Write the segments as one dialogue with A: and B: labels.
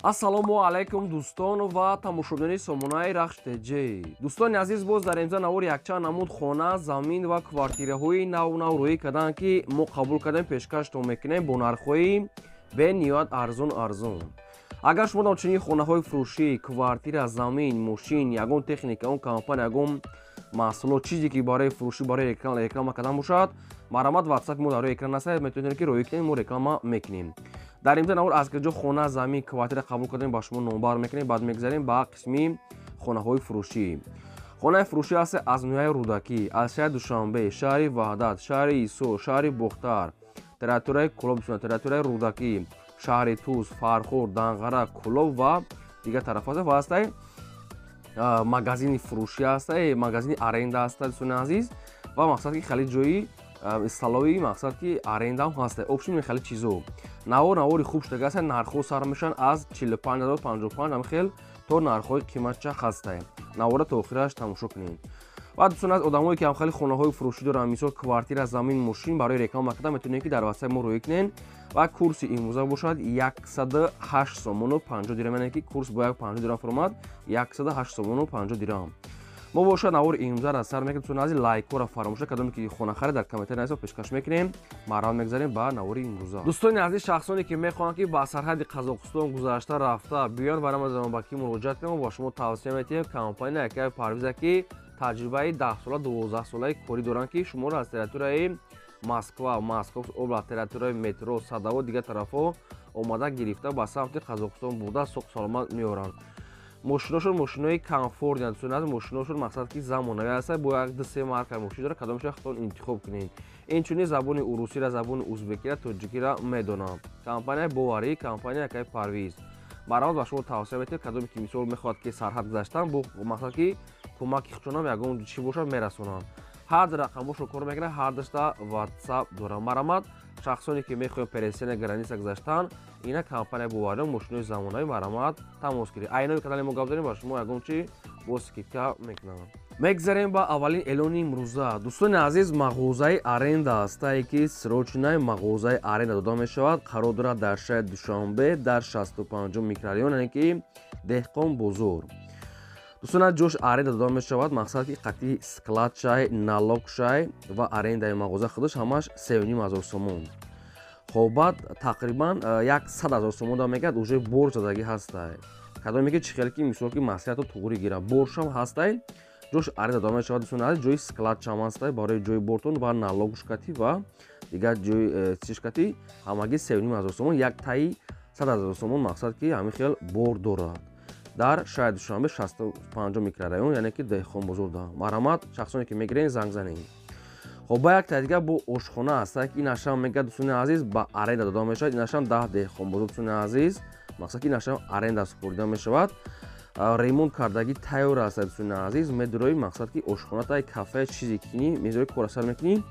A: Ассалому алайкум, дӯстон ва тамошобинони сомонаи Рахш ТЖ. Дӯстони азиз, боз дар имза навор якчанд намуд хона, замин ва квартираҳои нав нав рӯӣ карданд, ки мо қабул кардем, пешкаштон мекунем бо нархҳои бениҳоят арзон арзон. Агар шумо дар чунин хонаҳои фурӯшӣ, квартира, замин, мошин, ягон техника, он компания, ягон маҳсулот, чизе ки барои фурӯшӣ, барои реклама кардан бошад, марҳамат, ватсапи мо дар рӯи экран аст, метавонед ки рӯӣ кунед, мо реклама мекунем. Дар имза навор аз куҷо хона, замин, квартира қабул кардем, ба шумо номбар мекунем. Баъд мегзарем ба қисми хонаҳои фурӯшӣ. Хонаи фурӯшӣ аст аз ноҳияи Рӯдакӣ, аз шаҳри Душанбе, шаҳри Ваҳдат, шаҳри Исо, шаҳри Бохтар, территорияи Кӯлоб, территорияи Рӯдакӣ, шаҳри Тӯс, Фархор, Данғара, Кӯлоб ва дигар тараф аст. Ва ҳастай магазини фурӯшӣ ҳастай, магазини аренда ҳаста, дӯстони азиз, ва мақсад ки хеле ҷои столовый, мақсад ки арендаам ҳаста. Общем, хеле чизо. Навор навори хуб шудага аст. Нархҳо сар мешаванд аз 45 55, ҳам хел то нархҳои қиматча ҳастай. Навора то охираш тамошо кунед. Ва дӯстон, аз одамое ки ҳам хеле хонаҳои фурӯшӣ доранд, мисол квартира, замин, мошин, барои реклама кардан метавонед ки дар ватсапи мо рӯӣ кунед. Ва курси имрӯза бошад 108 сомону 50 дирам, яъне ки курс бо 50 дирам фуромад, 108 сомону 50 дирам. Мо бошад навори имрӯзаро сар мекунем. Дӯстони азиз, лайкҳоро фаромӯш кардем, ки хонахарид дар комментария нависед, пешкаш мекунем. Марҳамат, мегзарем ба навори имрӯза. Дӯстони азиз, шахсоне ки мехоҳанд ки ба сарҳади Қазоқистон гузашта рафта биёянд ва намедонам ба кӣ муроҷиат кунем, ба шумо тавсия метиҳем компания якаи Парвиза, ки таҷрибаи 10 сола, 12 солаи корӣ доранд, ки шуморо аз территорияи Москва, Московс област, территорияи метро Садово, дигар тарафҳо омада гирифта, ба самти Қазоқистон бурда, соқ саломат меоранд. Мошиношон мошинои комфортный, дӯстони азиз, мошиношон мақсад ки замонавӣ аст, бо як ду се марка мошин дорад, кадомеша худтон интихоб кунед. Инчунин забони урусиро, забони узбекиро, тоҷикиро медонам. Компанияи боварӣ, компания якаи Парвиз. Марҳамат, ба шумо тавсия метиҳем, кадоме ки мисол мехоҳад ки сарҳад гузаштан, бо мақсад ки кӯмаки худшонам ягон чӣ бошад, мерасонанд. Ҳар ду рақамҳошро кор мекунад, ҳар душта ватсап дорам. Марҳамат, шахсоне ки мехоҳем пересечения граница гузаштан, ина компания боварӣ, мошинои замонавӣ, марҳамат, тамос гиред. Айнои канали мо гап занем, ба шумо ягон чи бо скидка мекунам. Мегзарем ба аввалин эълони имрӯза. Дӯстони азиз, мағозаи аренда ҳастае, ки срочный мағозаи аренда дода мешавад, қарор дорад дар шаҳри Душанбе, дар 65 микрорайон, яъне ки Деҳқон бозор. Дӯстон, ҷош аренда дода мешавад, мақсад ки қатъи склад шай, налог шай ва арендаи мағоза худаш ҳамаш 3500 сомон. Хоб, баъд тақрибан 100 000 сомон да мегӯяд, уже бор задагӣ ҳастай. Кадоме ки чӣ хеле ки мисол ки маслиҳатро туғрӣ гирад, боршам ҳастай, ҷош аренда дода мешавад. Дӯстони азиз, ҷои склад чам ҳастай барои ҷои бортон ва налогуш катӣ ва дигар ҷои чиш катӣ ҳамагӣ 3500 сомон, як таи 100 000 сомон, мақсад ки ҳамин хел бор дорад дар шаҳри Душанбе, 65 микрорайон, яъне ки Деҳқонбозорда. Марҳамат, шахсоне ки мегирен, занг занед. Хоб, ба як таи дигар бо ошхона ҳаста, ки инашам мегӯяд, дӯстони азиз, ба аренда дода мешавад. Инашам даҳ Деҳқонбозор, дӯстони азиз, мақсад ки инашам аренда супорида мешавад, ремонт кардагӣ тайёр аст. Дӯстони азиз, медурои, мақсад ки ошхона тай кафе чизе кунӣ, мезори, кора сар мекунӣ.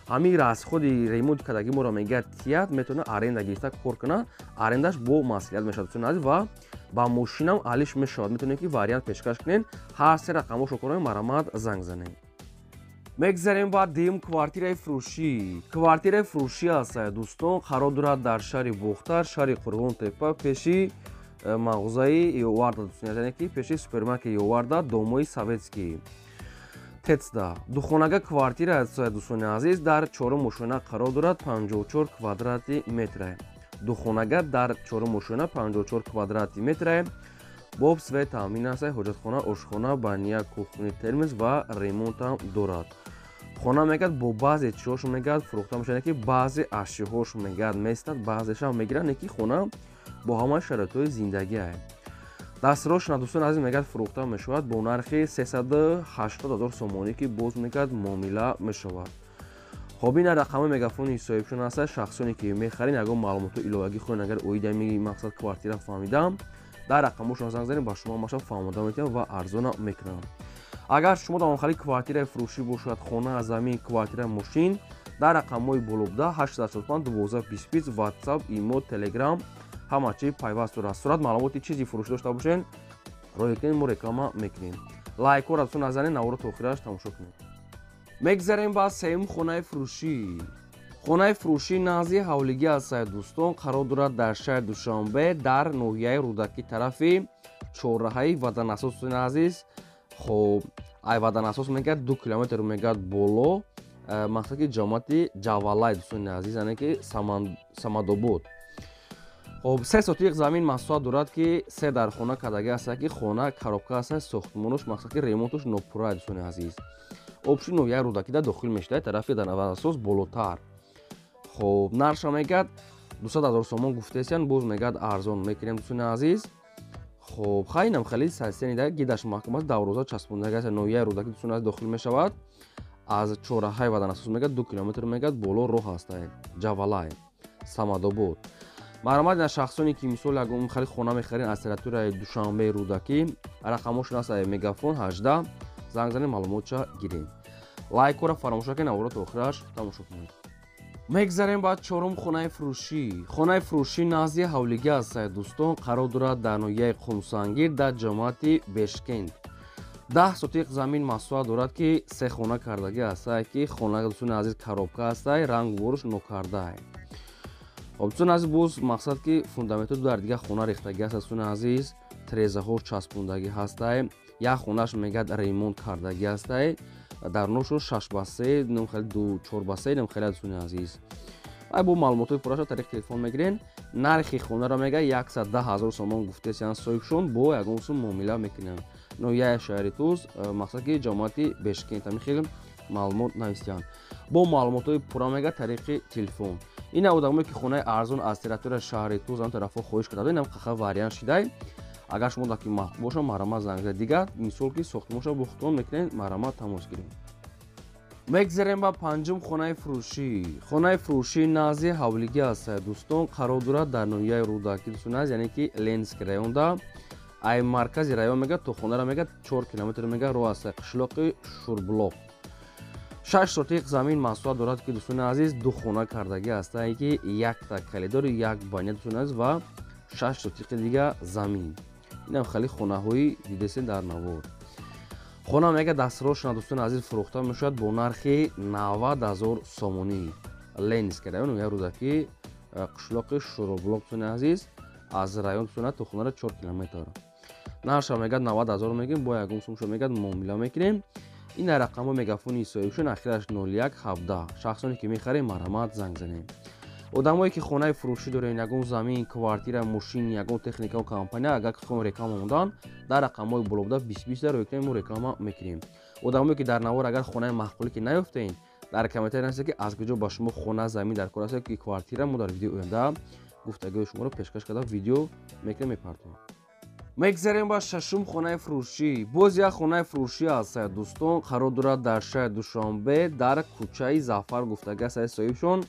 A: Ҳамин расходи ремонт кардагӣ моро мегӯяд тият, метавонад аренда гирифта кор кунад, арендаш бо маслиҳат мешавад, дӯстони азиз, ва ба мошинам алиш мешавад. Метавонед ки вариант пешкаш кунед. Ҳар се рақамҳошо кор, марҳамат, занг занед. Мегзарем ба дуюм квартираи фурӯшӣ. Квартираи фурӯшӣ аст, дӯстон, қарор дорад дар шаҳри Бохтар, шаҳри Қурғонтепа, пеши мағозаи Ёварда, дӯстони, яъне ки пеши супермаркет Ёварда, домои советский тецда. Духонага квартира аст, дӯстони азиз, дар чорум ошёна қарор дорад, 54 квадрати метре. Духонага дар чорум ошёна, 54 квадрати метре, бо свет таъмин аст, ҳоҷатхона, ошхона, баня, кухни, термос ва ремонтам дорад. Хона мегӯяд бо баъзе чизҳошо мегӯяд фурӯхта мешавад, ки баъзе ашёҳошо мегӯяд местад, баъзешам мегиранд, не ки хона бо ҳамаи шароитҳои зиндагиа дастрӯшна. Дӯстони азиз, мегӯяд фурӯхта мешавад бо нархи 380 000 сомонӣ, ки боз мегӯяд муомила мешавад. Хоб, ина рақами мегафони соҳибшон аст. Шахсоне ки мехарин, ягон маълумотҳои иловагӣ хоҳед, агар оиди мақсад квартира фаҳмидам, дар рақамҳошон занг занед, ба шумо ҳамаша фаҳмода метиҳам ва арзона мекунам. Агар шумо дар хали квартираи фурӯшӣ бошад, хона, замин, квартира, мошин, дар рақамҳои болобуда 885 12 20 ватсап, имо, телеграм, ҳама чи пайваст дорад. Сурат, маълумоти чизи фурӯшӣ дошта бошед, роҳӣ кунед, мо реклама мекунем. Лайкҳоро дӯстон назанед, наворо то охираш тамошо кунед. Мегзарем ба сеюм хонаи фурӯшӣ. Хонаи фурӯшӣ назди ҳавлигӣ ҳастад, дӯстон, қарор дорад дар шаҳри Душанбе, дар ноҳияи Рӯдакӣ, тарафи чорраҳаи Ватанасос, дӯстони азиз. Хоб, ай Ватанасос мегӯяд 2 километр мегӯяд боло, мақсад ки ҷамоати Ҷавалай, дӯстони азиз, яъне ки Самадобод. Хоб, 3 сотиқ замин масоҳат дорад, ки 3 дар хона кардагӣ ҳастад, ки хона коробка ҳастад, сохтмонаш мақсад ки ремонташ нопурра, дӯстони азиз. Обши ноҳияи Рӯдакида дохил мешавад, тарафи Ватанасос болотар. Хоб, нархша мегӯяд 200 000 сомон гуфтесиян, боз мегӯяд арзон мекунем, дӯстони азиз. Хоб, хайнам хеле састенида гидаш маҳкам аст, давроза часпондагӣ аст. Ноҳияи Рӯдакӣ, дӯстони азиз, дохил мешавад. Аз чорраҳаи Ватанасос мегӯяд 2 километр мегӯяд боло роҳ ҳастад, Ҷавалай, Самадобод. Марҳамат ина шахсоне ки мисол ягон хеле хона мехарен аз территорияи Душанбе, Рӯдакӣ, рақамошон аст Мегафон 18, занг занед, маълумотша гиред. Лайкҳоро фаромӯш накунед, наворо то охираш тамошо кунед. Мегзарем ба чорум хонаи фурӯшӣ. Хонаи фурӯшӣ назди ҳавлигӣ ҳастад, дӯстон, қарор дорад дар ноҳияи Қумсангир, дар ҷамоати Бешкент. 10 сотиқ замин масоҳат дорад, ки 3 хона кардагӣ ҳастад, ки хона, дӯстони азиз, коробка ҳастад, рангу воруш нокардаай. Хоб, дӯстони азиз, боз мақсад ки фундаментҳо дар дигар хона рехтагӣ аст, дӯстони азиз, трезаҳо часпондагӣ ҳастай. Як хонааш мегӯяд ремонт кардагӣ ҳастай, даруношо 6 ба 3, ним хеле 2 4 ба 3, ним хеле, дӯстони азиз. Ай бо маълумотҳои пурраша тариқи телефон мегирен. Нархи хонаро мегӯяд 110 000 сомон гуфтесиян соҳибшон, бо ягон сум муомила мекунанд. Ноҳияи шаҳри Туз, мақсад ки ҷамоати Бешкент, ҳамин хел маълумот навистиянд. Бо маълумотҳои пурра мегӯяд тариқи телефон. Ин одамое ки хонаи арзон аз территорияи шаҳри Туз ан тарафҳо хоҳиш карда, инам қаха вариант шидай. Агар шумо даки маҳбуб бошад, марҳамат занг занед. Дигар мисол ки сохтмонша бо худтон мекунед, марҳамат тамос гиред. Мегзарем ба панҷум хонаи фурӯшӣ. Хонаи фурӯшӣ назди ҳавлигӣ ҳастад, дӯстон, қарор дорад дар ноҳияи Рӯдакӣ, дӯстони азиз, яъне ки Ленинский районда. Ай маркази район мегӯяд то хонаро мегӯяд 4 километр мегӯяд роҳ ҳастад, қишлоқи Шурблоқ. 6 сотиқ замин масоҳат дорад, ки, дӯстони азиз, 2 хона кардагӣ ҳастад, ки якта калидори, як баня, дӯстони азиз, ва 6 сотиқи дига замин. Инам хеле хонаҳои дидесен дар навор. Хона мегӯяд дастрошна, дӯстони азиз, фурӯхта мешавад бо нархи 90 000 сомонӣ. Ленинский район, ноҳияи Рӯдакӣ, қишлоқи Шуроблоқ, дӯстони азиз, аз район, дӯстони, то хонаро 4 километр. Нархша мегӯяд 90 000 мегӯем, бо ягон сумшо мегӯяд муомила мекунем. Ин рақамҳо Мегафони соҳибшон, ахираш 01 17. Шахсоне ки мехарем, марҳамат занг занем. Одамое ки хонаи фурӯшӣ дорен, ягон замин, квартира, мошин, ягон техника ва компания, агар хоҳем реклама мондан, дар рақамҳои боло буда 20 20 дар рӯй мо реклама мекунем. Одамое ки дар навор агар хонаи маъқулӣ ки наёфтем, дар комментария нависед, ки аз куҷо ба шумо хона, замин дар кор аст ки квартира, мо дар видеои оянда гуфтагиҳои шуморо пешкаш карда видео мекунем, мепартоем. Мегзарем ба шашум хонаи фурӯшӣ. Боз як хонаи фурӯшӣ ҳастад, дӯстон, қарор дорад дар шаҳри Душанбе, дар кӯчаи Зафар гуфтагӣ ҳастад соҳибшон.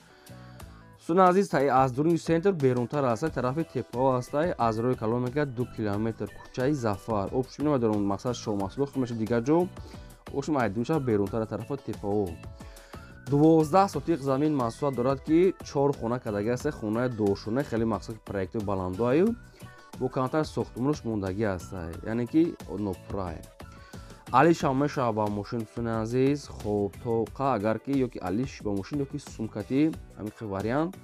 A: Дӯстони азиз, аз дуруни центр берунтар ҳастад, тарафи теппаҳо ҳастад, аз роҳи калон мегӯяд 2 километр, кӯчаи Зафар. Обшум намедонам мақсад Шоҳмаҳсулот хуб мешавад дигар ҷо. Обшум ай дуруни шаҳр берунтар, тарафи теппаҳо. 12 сотиқ замин масоҳат дорад, ки 4 хона кардагӣ ҳастад, хонаи дуошона, хеле мақсад проектҳои баландоаю бо камтар сохтмонаш мондагӣ ҳастад, яъне ки нопуррае. Алишам мешавад ба мошин, дӯстони азиз. Хоб, тоқа агар ки ёки алиш ба мошин ёки сумкатӣ, ҳамин хел вариант.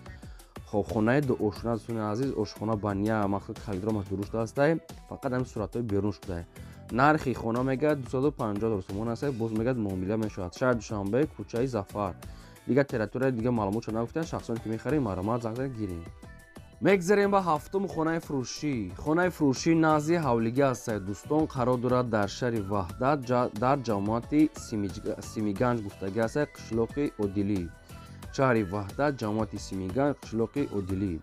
A: Хоб, хонаи дуошона, дӯстони азиз, ошхона, баня, мақсад калидромаш дуруст ҳастай, фақат ҳамин суратҳои берун шудай. Нархи хона мегӯяд 250 000 сомон аст, боз мегӯяд муомила мешавад. Шаҳри Душанбе, кӯчаи Зафар. Дигар территория дигар маълумотшо нагуфтанд, шахсоне ки мехарем, марҳамат занг занед, гирем. Мегзарем ба ҳафтум хонаи фурӯшӣ. Хонаи фурӯшӣ назди ҳавлигӣ ҳастад, дӯстон, қарор дорад дар шаҳри Ваҳдат, дар ҷамоати Симиганҷ гуфтагӣ ҳастад, қишлоқи Одилӣ. Шаҳри Ваҳдат, ҷамоати Симиганҷ, қишлоқи Одилӣ.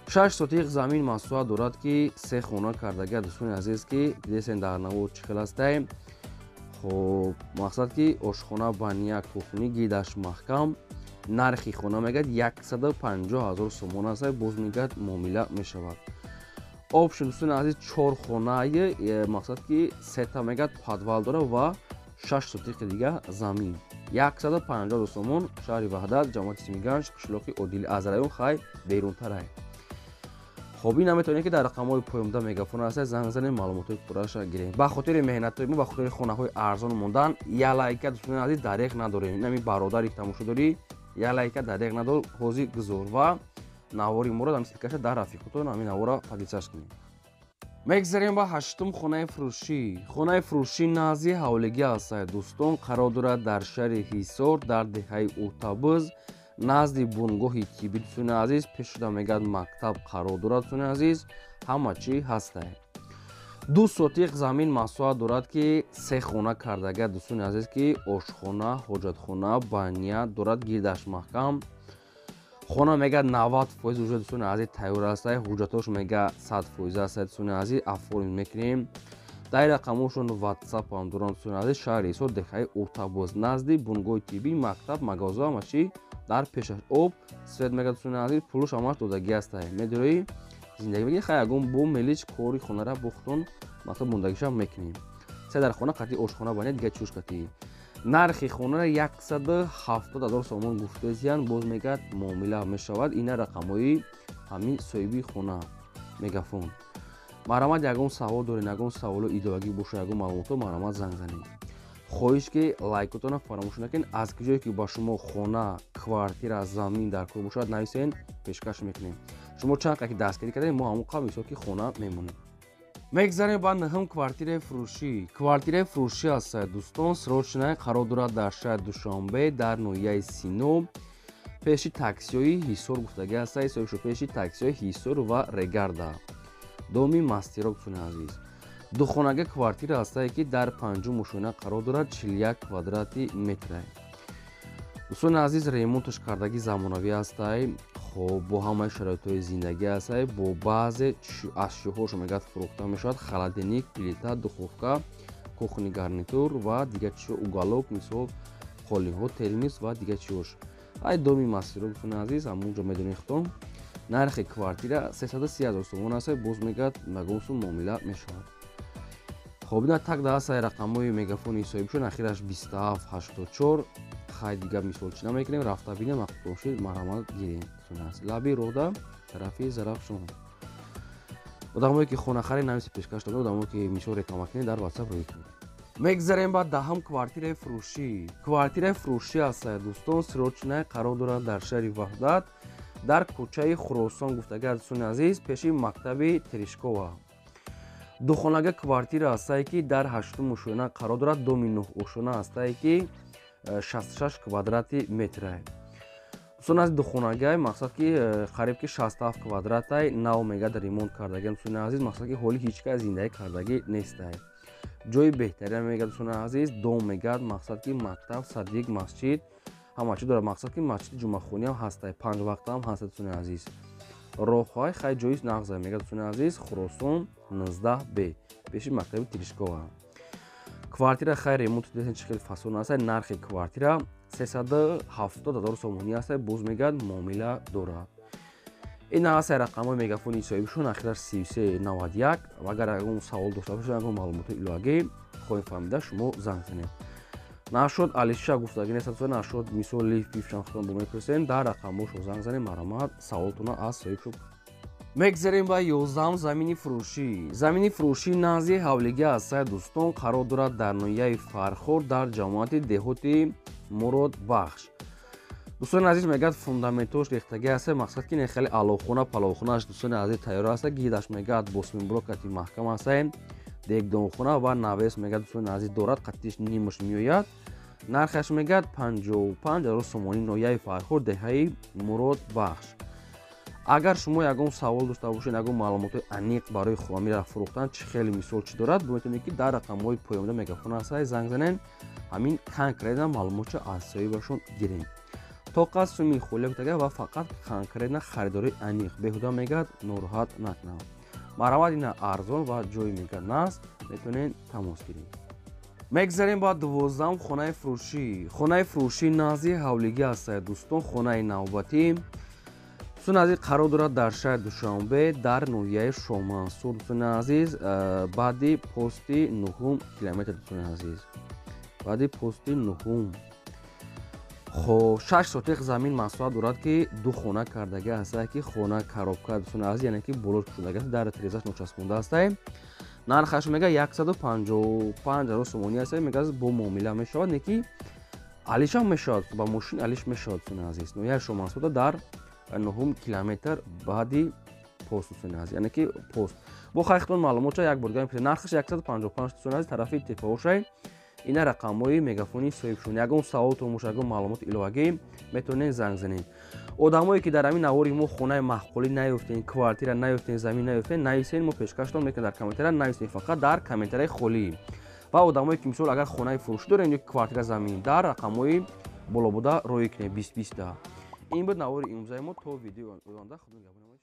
A: 6 сотиқ замин масоҳат дорад, ки 3 хона кардагӣ, дӯстони азиз, ки дидесен дар навор чӣ хел ҳастай. Хоб, мақсад ки ошхона, баня, кухни, гидаш маҳкам. Нархи хона мегӯяд 150 000 сомон аст, боз мегӯяд муомила мешавад. Обшин, дӯстони азиз, 4 хонаи, мақсад ки сета мегӯяд подвал дорад ва 6 сотиқи дига замин. 150 000 сомон, шаҳри Ваҳдат, ҷамоати Симиганҷ, қишлоқи Одилӣ, аз район хай берунтарай. Хоб, ин наметавонед ки дар рақамҳои поёнда Мегафон аст, занг занед, маълумотҳои пурраша гирем. Ба хотири меҳнатҳои мо, ба хотири хонаҳои арзон мондан, як лайка, дӯстони азиз, дареғ надорем. Ин ҳамин бародари тамошо дорӣ, Я лайка дареғ надор, ҳозир гузор ва навори моро дар ссылкаша дар рафиқотон ҳамин навора поделиться кунед. Мегзарем ба ҳаштум хонаи фурӯшӣ. Хонаи фурӯшӣ назди ҳавлигӣ ҳастад, дӯстон, қарор дорад дар шаҳри Ҳисор, дар деҳаи Уртабуз, назди бунгоҳи тиббӣ, дӯстони азиз. Пеш шуда мегӯяд мактаб қарор дорад, дӯстони азиз, ҳама чӣ ҳастад. 2 сотиқ замин масоҳат дорад, ки 3 хона кардага, дӯстони азиз, ки ошхона, ҳоҷатхона, баня дорад, гирдаш маҳкам. Хона мега 90% уже, дӯстони азиз, тайёр ҳастад, ҳуҷҷатош мега 100% ҳастад, дӯстони азиз, оформить мекунем. Дар рақамошон WhatsApp ҳам доранд, дӯстони азиз. Шаҳри Ҳисор, деҳаи Уртабоз, назди бунгоҳи тиббӣ, мактаб, мағоза, ҳама чӣ дар пешаш, об, свет мега, дӯстони азиз, пулуш ҳамаш додагӣ ҳастад. Медорои зиндагӣ мекунӣ, хай ягон бо мелич кори хонара бохтон мақсад мондагиша мекунем. Се дар хона қатъи ошхона баня дига чӯш қатъи. Нархи хонара 170 000 сомон гуфтезиян, боз мегӯяд муомила мешавад. Ина рақамҳои ҳамин соҳиби хона, мегафон. Марҳамат, ягон савол доред, ягон саволу идовагӣ боша, ягон маълумотҳо, марҳамат занг занед. Хоҳиш ки лайкотонро фаромӯш накунед. Аз куҷое ки ба шумо хона, квартира, замин дар кор бошад, нависен, пешкаш мекунем. Шумо чанд қадр ки дастгирӣ кардед, мо ҳамон қадр мисол ки хона мемонем. Мегзарем ба нӯҳум квартираи фурӯшӣ. Квартираи фурӯшӣ ҳастад, дӯстон, срочная, қарор дорад дар шаҳри Душанбе, дар ноҳияи Сино, пеши таксиҳои Ҳисор гуфтагӣ ҳастад, соҳибшо пеши таксиҳои Ҳисор ва Регарда, доми мастерок, дӯстони азиз. Духонага квартира ҳастае, ки дар панҷум ошёна қарор дорад, 41 квадрати метра. Дӯстони азиз, ремонташ кардагӣ замонавӣ ҳастай, хоб бо ҳамаи шароитҳои зиндагӣ ҳастай, бо баъзе ашёҳошо мегӯяд фурӯхта мешавад: холодильник, плита, духовка, кухонный гарнитур ва дигар чизҳо, уголок, мисол қолинҳо, термос ва дигар чизҳош. Ай доми мастерок, дӯстони азиз, ҳамонҷо медонед худтон. Нархи квартира 330 000 сомон аст, боз мегӯяд ягон сум муомила мешавад. Хоб ина так да ҳастай рақамҳои мегафони соҳибшон, ахираш 27 84. Хай дига мисол чӣ намекунем, рафта бинем, мақбул шид, марҳамат гирем. Лаби роҳда тарафи Зарафшон. Одамое ки хонахарӣ нависи пешкаш дорад, одамое ки мисол реклама кунед, дар WhatsApp рӯй кунед. Мегзарем ба даҳум квартираи фурӯшӣ. Квартираи фурӯшӣ ҳастад, дӯстон, срочная, қарор дорад дар шаҳри Ваҳдат, дар кӯчаи Хуросон гуфтага, дӯстони азиз, пеши мактаби Терешкова. Духонага квартира ҳастае, ки дар ҳаштум ошёна қарор дорад, доми нӯҳ ошёна ҳастае, ки 66 квадрати метрае. Дӯстони азиз, духонагай мақсад ки қариб ки 67 квадратай, нав мегӯяд ремонт кардагиам, дӯстони азиз, мақсад ки ҳоли ҳеҷ кас зиндагӣ кардагӣ нестай. Ҷои беҳтарина мегӯяд, дӯстони азиз, дом мегӯяд, мақсад ки мактаб, садик, масҷид ҳама чиз дорад, мақсад ки масҷиди ҷумъахониам ҳастай, панҷ вақтаам ҳастад, дӯстони азиз. Роҳҳои хай ҷои нағза мегӯяд, дӯстони азиз, Хуросон 19 б, пеши мактаби Терешкова. Квартира хай ремонт дидем, чӣ хел фасон аст. Нархи квартира 370 000 сомонӣ аст, боз мегӯяд муомила дорад. Ин ҳаст рақамҳои мегафони соҳибшон, ахираш 33 91. Ва агар ягон савол дошта бошед, ягон маълумоти иловагӣ хоҳем фаҳмида, шумо занг занед. Нашуд алиша гуфтагӣ нест, нашуд мисол лифт пифшам худтон бо мепурсем, дар рақамҳошо занг занед, марҳамат, саволтонро аз соҳибшон. Мегзарем ба 11-ум замини фурӯшӣ. Замини фурӯшӣ назди ҳавлигӣ ҳастад, дӯстон, қарор дорад дар ноҳияи Фархор, дар ҷамоати деҳоти Муродбахш. Дӯстони азиз, мегӯяд фундаментош рехтагӣ аст, мақсад ки не хеле аловхона, паловхонааш, дӯстони азиз, тайёр аст, гирдаш мегӯяд бо симблок қати маҳкам аст, дегдонхона ва навес мегӯяд, дӯстони азиз, дорад, қатиш нимаш меояд. Нархаш мегӯяд 55 000 сомонӣ, ноҳияи Фархор, деҳаи Муродбахш. Агар шумо ягон савол дошта бошед, ягон маълумотҳои аниқ барои хамира фурӯхтан, чӣ хеле мисол чӣ дорад, метавонед ки дар рақамҳои поёнда мегафон ҳастад, занг занед, ҳамин конкретно маълумотшо аз соҳибашон гирем. Тоқа суми холия гуфтага ва фақат конкретно харидории аниқ, беҳуда мегӯяд нороҳат накунам. Марҳамат, ина арзон ва ҷои мегӯяд наст, метавонед тамос гиред. Мегзарем ба 12-ум хонаи фурӯшӣ. Хонаи фурӯшӣ назди ҳавлигӣ ҳастад, дӯстон, хонаи навбатӣ, дӯстони азиз, қарор дорад дар шаҳри Душанбе, дар ноҳияи Шоҳмансур, дӯстони азиз, баъди пости нуҳум километр, дӯстони азиз, баъди пости нуҳум. Хоб, 6 сотиқ замин масоҳат дорад, ки ду хона кардагӣ ҳастад, ки хона коробка, дӯстони азиз, яъне ки боло шудагӣ аст, дар терезаш ночаспонда ҳастад. Нархаш мега 155 000 сомонӣ аст, мега бо муомила мешавад, не ки Алишам мешавад, ба мошин алиш мешавад, дӯстони азиз. Ноҳияи Шомансурда, дар 9 километр баъди пост, дӯстони азиз, яъне ки пост. Бо хайхтон маълумотша як бор дигар. Нархаш 155, дӯстони азиз, тарафи тепаошай. Ина рақамҳои мегафони соҳибшон. Ягон саволтон боша, ягон маълумоти иловагӣ, метавонед занг занед. Одамое, ки дар ҳамин навори мо хонаи маъқулӣ наёфтем, квартира наёфтем, замин наёфтем, нависен, мо пешкаштон мекунем. Дар комментария нависен, фақат дар комментарияи холӣ. Ва одамое, ки мисол агар хонаи фурӯшӣ дорем ё квартира, замин, дар рақамҳои болобуда роӣ кунем, 20 20. Ин буд навори имрӯзаи мо. То видеои оянда, худо нигаҳбон.